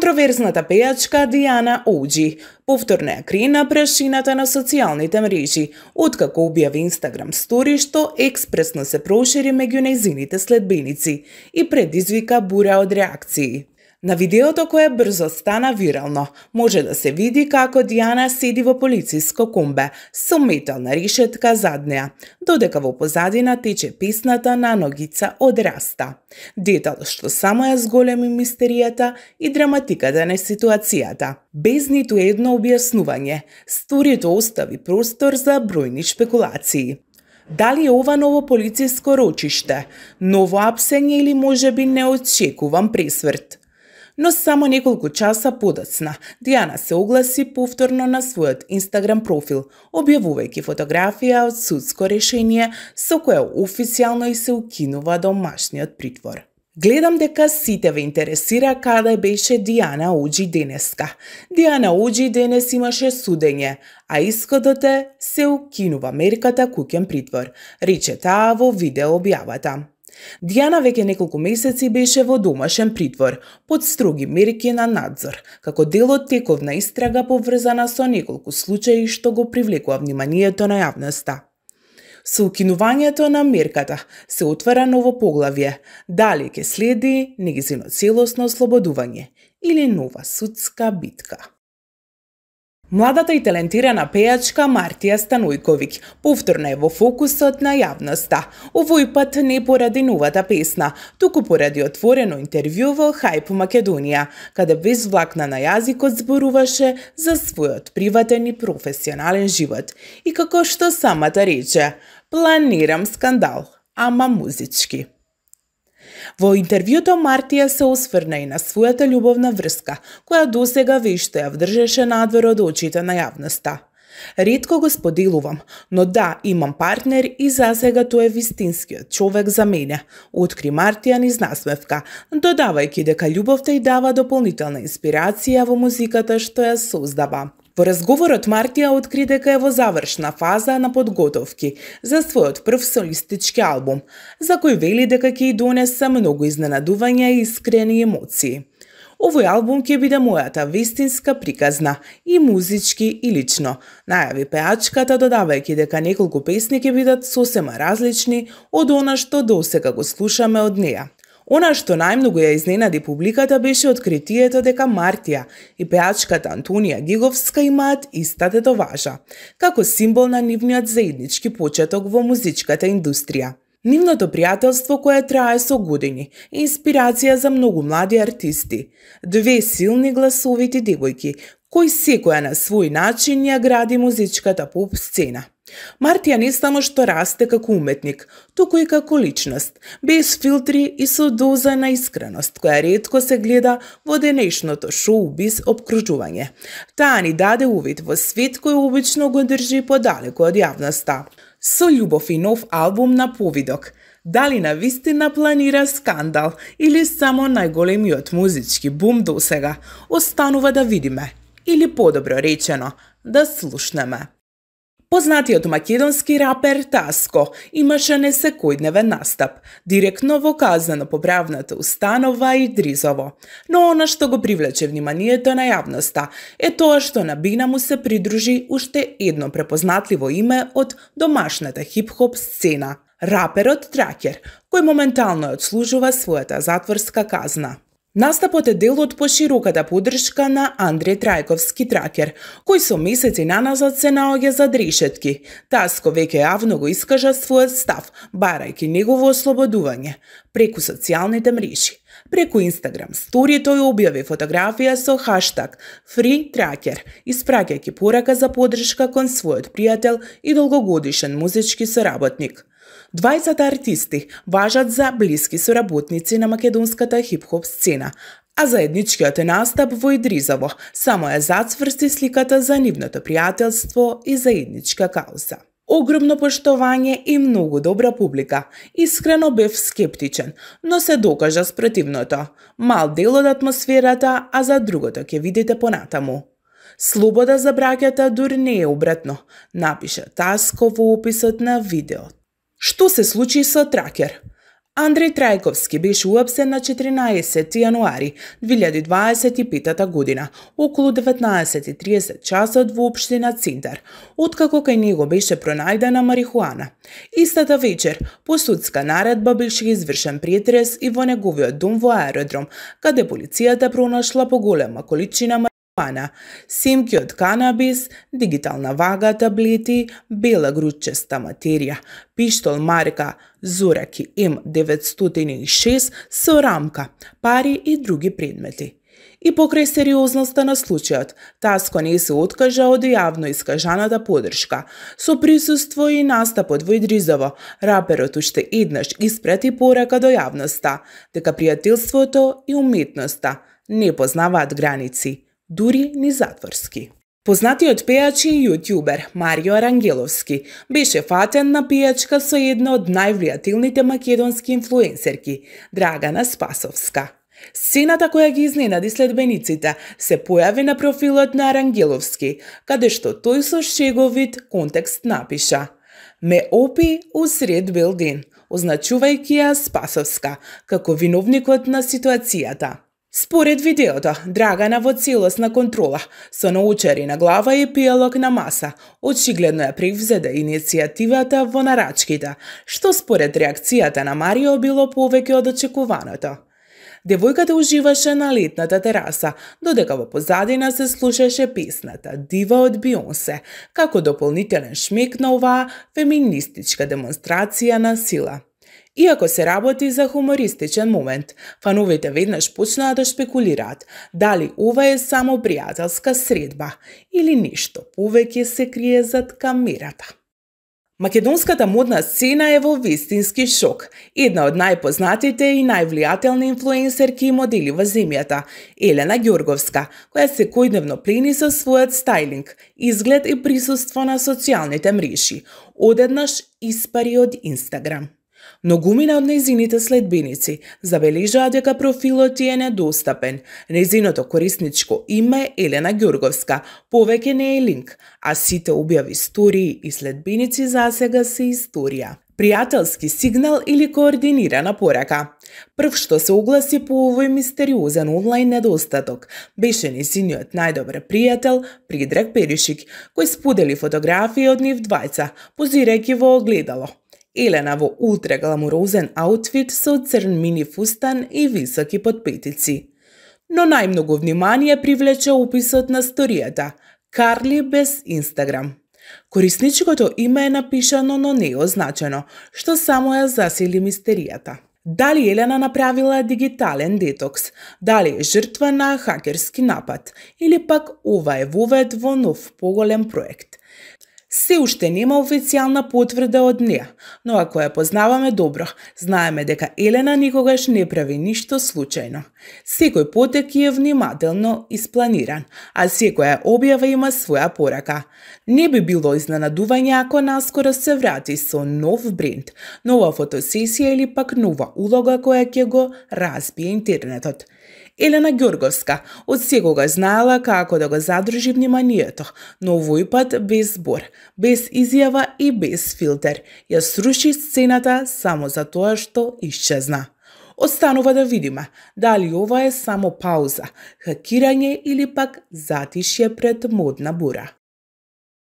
Контроверзната пејачка Дијана Оуџи повторно ја крена прашината на социјалните мрежи, откако објави Инстаграм стори што експресно се прошири меѓу нејзините следбеници и предизвика бура од реакции. На видеото кое брзо стана вирално, може да се види како Дијана седи во полициско комбе со метална решетка зад неа, додека во позадина тече песната на ногица од Раста. Детал што само ја зголеми мистеријата и драматиката на ситуацијата. Без ниту едно објаснување, сторието остави простор за бројни шпекулации. Дали е ова ново полициско рочиште, ново апсење или можеби неочекуван пресврт? Но само неколку часа подоцна, Дијана се огласи повторно на својот Инстаграм профил, објавувајќи фотографија од судско решение со кое официјално и се укинува домашниот притвор. Гледам дека сите ве интересира каде беше Дијана Оуџи денеска. Дијана Оуџи денес имаше судење, а исходот е се укинува мерката куќен притвор, рече таа во видео објавата. Дијана веќе неколку месеци беше во домашен притвор, под строги мерки на надзор, како дел од тековна истрага поврзана со неколку случаи што го привлекува вниманието на јавноста. Со укинувањето на мерката се отвара ново поглавје, дали ќе следи нејзино целосно ослободување или нова судска битка. Младата и талентирана пејачка Мартија Станојковиќ повторно е во фокусот на јавноста. Овој пат не поради новата песна, туку поради отворено интервју во Хајп Македонија, каде без влакна на јазикот зборуваше за својот приватен и професионален живот. И како што самата рече, планирам скандал, ама музички. Во интервјуто Мартија се осврна и на својата љубовна врска, која досега вешто ја вдржеше надвор од очите на јавноста. Ретко го споделувам, но да, имам партнер и засега тој е вистинскиот човек за мене, откри Мартија низ насмевка, додавајќи дека љубовта ѝ дава дополнителна инспирација во музиката што ја создава. Во разговорот Мартија откри дека е во завршна фаза на подготовки за својот прв солистички албум, за кој вели дека ќе ѝ донесе многу изненадувања и искрени емоции. Овој албум ќе биде мојата вистинска приказна, и музички и лично, најави пејачката додавајќи дека неколку песни ќе бидат сосема различни од она што досега го слушаме од неа. Она што најмногу ја изненади публиката беше откритието дека Мартија и пејачката Антонија Гиговска имаат иста тетоважа, како символ на нивниот заеднички почеток во музичката индустрија. Нивното пријателство кое трае со години е инспирација за многу млади артисти, две силни гласовити девојки, кои секоја на свој начин ја гради музичката поп сцена. Мартија не само што расте како уметник, туку и како личност, без филтри и со доза на искреност, која ретко се гледа во денешното шоу-биз опкружување. Таа ни даде увид во свет кој обично го држи подалеку од јавноста. Со љубов и нов албум на повидок. Дали навистина планира скандал или само најголемиот музички бум досега, останува да видиме, или подобро речено, да слушнеме. Познатиот македонски рапер Таско имаше несекојдневен настап, директно во казнено-поправната установа Идризово. Но она што го привлече вниманието на јавноста е тоа што на бина му се придружи уште едно препознатливо име од домашната хип-хоп сцена – раперот Тракер, кој моментално одслужува својата затворска казна. Настапот е дел од пошироката поддршка на Андреј Трајковски Тракер, кој со месеци наназад се наоѓа зад решетки. Таско веќе јавно го искажа својот став, барајќи негово ослободување, преку социјалните мрежи. Преку Инстаграм стори тој објави фотографија со хаштаг #FreeTracker, испраќајќи порака за поддршка кон својот пријател и долгогодишен музички соработник. Двајцата артисти важат за блиски соработници на македонската хип-хоп сцена, а заедничкиот настап во Идризово само ја зацврсти сликата за нивното пријателство и заедничка кауза. Огромно поштовање и многу добра публика. Искрено бев скептичен, но се докажа спротивното. Мал дел од атмосферата, а за другото ќе видите понатаму. Слобода за браќата дури не е обратно, напише Таско во описот на видеот. Што се случи со Тракер? Андреј Трајковски беше уапсен на 14 јануари 2025 година, околу 19:30 часот во општина Центар, откако кај него беше пронајдена марихуана. Истата вечер, по судска наредба беше извршен претрес и во неговиот дом во аеродром, каде полицијата пронашла поголема количина марихуана, семки од канабис, дигитална вага, таблети, бела грудчеста материја, пиштол марка Зораки М906 со рамка, пари и други предмети. И покрај сериозноста на случајот, Таско не се откажа од јавно искажаната поддршка. Со присуство и настапот во Идризово, раперот уште еднаш испрати порака до јавноста, дека пријателството и уметноста не познаваат граници, дури ни затворски. Познатиот пејач и јутјубер Марио Арангеловски беше фатен на пејачка со една од највлијателните македонски инфлуенсерки, Драгана Спасовска. Сцената која ги изненади следбениците се појави на профилот на Арангеловски, каде што тој со шеговит контекст напиша: "Ме опи усред бел ден", означувајќи ја Спасовска како виновникот на ситуацијата. Според видеото, Драгана во целосна контрола, со научари на глава и пијалок на маса, очигледно ја превзеде иницијативата во нарачките, што според реакцијата на Марио било повеќе од очекуваното. Девојката уживаше на летната тераса, додека во позадина се слушаше песната "Дива" од Бионсе, како дополнителен шмек на оваа феминистичка демонстрација на сила. Иако се работи за хумористичен момент, фановите веднаш почнаа да шпекулираат дали ова е само пријателска средба или нешто повеќе се крие зад камерата. Македонската модна сцена е во вистински шок. Една од најпознатите и највлијателни инфлуенсерки и модели во земјата, Елена Ѓорговска, која секојдневно плени со својот стајлинг, изглед и присуство на социјалните мрежи, одеднаш испари од Инстаграм. Многумина од нејзините следбеници забележаа дека профилот е недостапен. Нејзиното корисничко име Елена Ѓорговска повеќе не е линк, а сите објави стории и следбеници засега се историја. Пријателски сигнал или координирана порака. Прв што се огласи по овој мистериозен онлайн недостаток беше нејзиниот најдобар пријател Предраг Перишик, кој сподели фотографии од нив двајца, позирајќи во огледало. Елена во ултра гламурозен аутфит со црн мини фустан и високи подпетици. Но најмногу внимание привлече описот на сторијата "Карли без Инстаграм". Корисничкото име е напишано, но не е означено, што само ја засили мистеријата. Дали Елена направила дигитален детокс, дали е жртва на хакерски напад, или пак ова е вовед во нов поголем проект. Се уште нема официјална потврда од неа, но ако ја познаваме добро, знаеме дека Елена никогаш не прави ништо случајно. Секој потек е внимателно испланиран, а секоја објава има своја порака. Не би било изненадување ако наскоро се врати со нов бренд, нова фотосесија или пак нова улога која ќе го разбие интернетот. Елена Ѓорговска од секогаш знаела како да го задржи вниманието, но овој пат без збор, без изјава и без филтер. Ја сруши сцената само за тоа што исчезна. Останува да видиме дали ова е само пауза, хакирање или пак затишје пред модна бура.